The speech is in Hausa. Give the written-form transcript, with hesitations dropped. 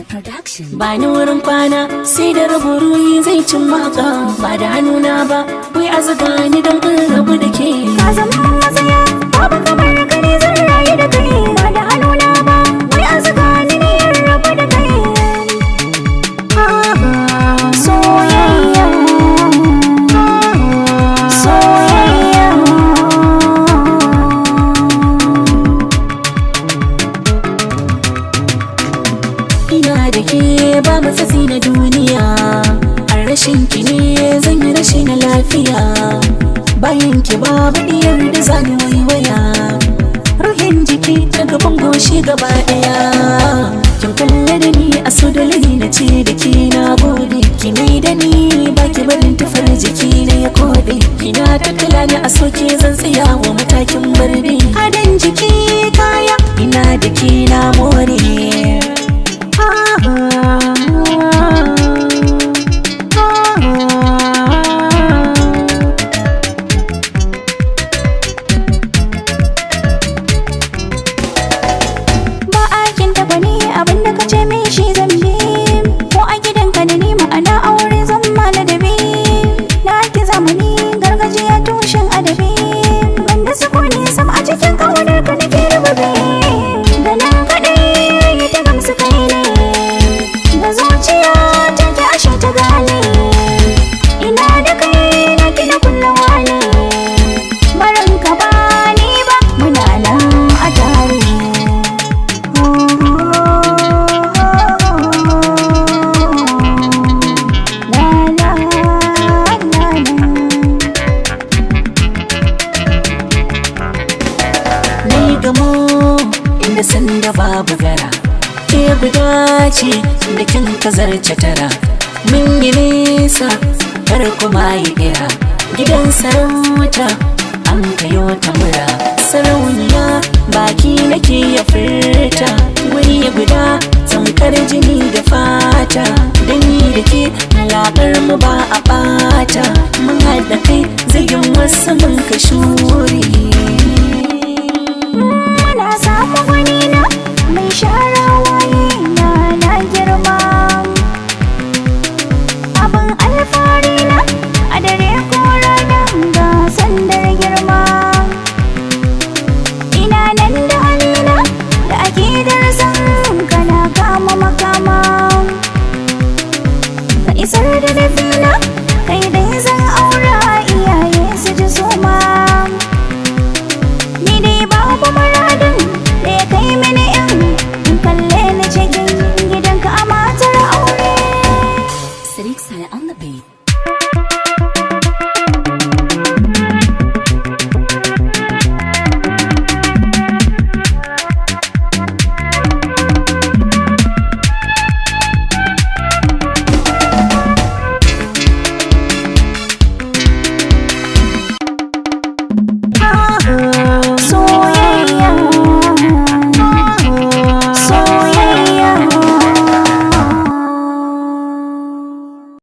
Sale Production. Ba ni wurin kwana sai da rabo ruhi zai cin maka, ba da hannuna ba wai azuga ni don in rabu da ke. Ka zama matsaya, babu kamar ka ne zan rayu da kai. Ba da hannuna ba, wai an zuga ni ne in rabu da kai. Soyayya, soyayya. Ina da ke ba matsatsi na duniya, a rashin ki ne zan yi rashi na lafiya. Bayan ki babu diyar da zani waiwaya, ruhin jiki ta gaban goshi gaba daya. Kin kulle da ni a so dole ne na ce da ke na gode. Ki mai da ni ba ki barin tufar jiki na ya kode. Kina tattala ni a soke zan tsaya wa matakin birni. Adan jiki kaya ina da ke na more. Ba a kinta gwani, abinda ka ce min shi zan bi. Ko a gidanka da ni ma'ana aure zan ma ladabi. Na ki zamani gargajiya tushen adabi. Banda sukuni sam a cikin ƙaunar ka nake rububi. Da nan kaɗai ta gamsu kai ne, da zuciya ta ki ashe ta gane. Ina da kai na ki na kullawa ne, barin ka ba ni ba muna nan a tare. La la la la. Ni gamo inda sanda babu gara, ke guda ce da kin kazarce tara. Mun yi nesa kar kuma yi kira, gidan sarauta an kayo ta mura. Sarauniya baki nake ya furta, wuri guda tamkar jini da fata. Da ni da ke alaƙar mu ba a ɓata, mun haɗa kai zagin wasu mun ka shuri.